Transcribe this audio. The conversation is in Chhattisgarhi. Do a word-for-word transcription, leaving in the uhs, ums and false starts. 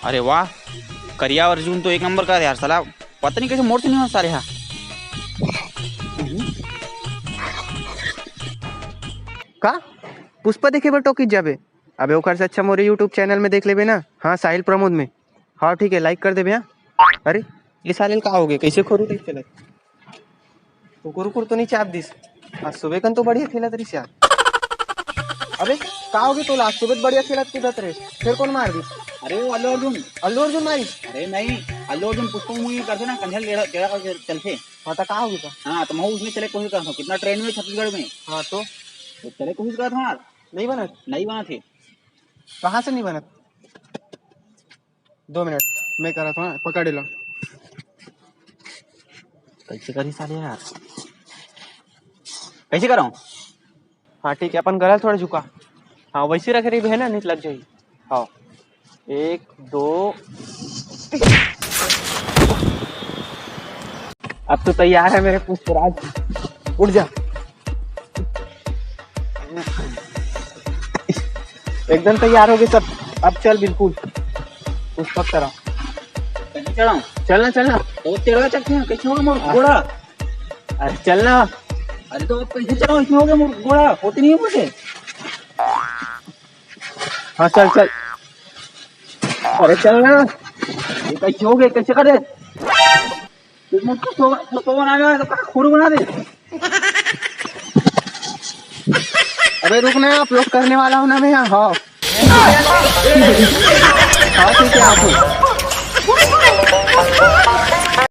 अरे वाह, करिया अर्जुन तो एक नंबर का है यार साला। पता नहीं कैसे मोर से नहीं होता सारे हा। का? पुष्पा देखे बर टॉकीज जाबे? अबे ओकर से अच्छा मोरे YouTube चैनल में देख लेबे ना। हाँ, साहिल प्रमोद में। हाँ ठीक है, लाइक कर देबे। हाँ, अरे ये साले ल का हो गया, कैसे खोरू टाइप चलत? कुकुर उकुर तो नहीं चाप दिस? आज सुबह कन तो बढ़िया खेलत रहिस यार। अबे का हो गया तोला? आज सुबह तो बढ़िया खेलत कूदत रहे, फिर कौन मार दिस? अरे वो अल्लू अर्जुन। अल्लू अर्जुन मारिस? अरे नहीं, अल्लू अर्जुन पुष्पा मूवी में करथे ना, कंधा टेढ़ा टेढ़ा करके चलथे। हाँ तो का हो गया? हाँ तो मैं उसमें चले कोशिश करता हूँ, कितना ट्रेंड में छत्तीसगढ़ में। हाँ तो? तो चले कोशिश करता हूँ यार। नहीं बनत? नहीं बनत हे। कहाँ से नहीं बनत? दो मिनट, मैं करत हूँ, पकड़ लो। कैसे करी साले यार, कैसे करूँ? हाँ ठीक है, अपन गला थोड़ा झुका। हाँ वैसे रखे रही है ना, नहीं तो लग जाई। हाँ, एक, दो, तीन। अब तो तैयार है मेरे पुष्पराज, उठ जा। एकदम तैयार हो गए सब। अब चल बिल्कुल पुष्पक तरह। कैसे चलाऊं? चलना, चलना। बहुत तेज चलते हैं, कैसे होगा मोर घोड़ा? अरे चलना। अरे तो अब कैसे चलाऊं, इसमें हो गया मोर घोड़ा, होते नहीं है मुझे। हाँ चल चल। अरे चलना। ये कैसे हो गए, कैसे करे? तो मुझको सो सो बना दे, तो का खोरू बना दे। अबे रुक ना, अपलोड करने वाला हूँ ना मैं यहाँ। हाँ, हाँ ठीक है, आप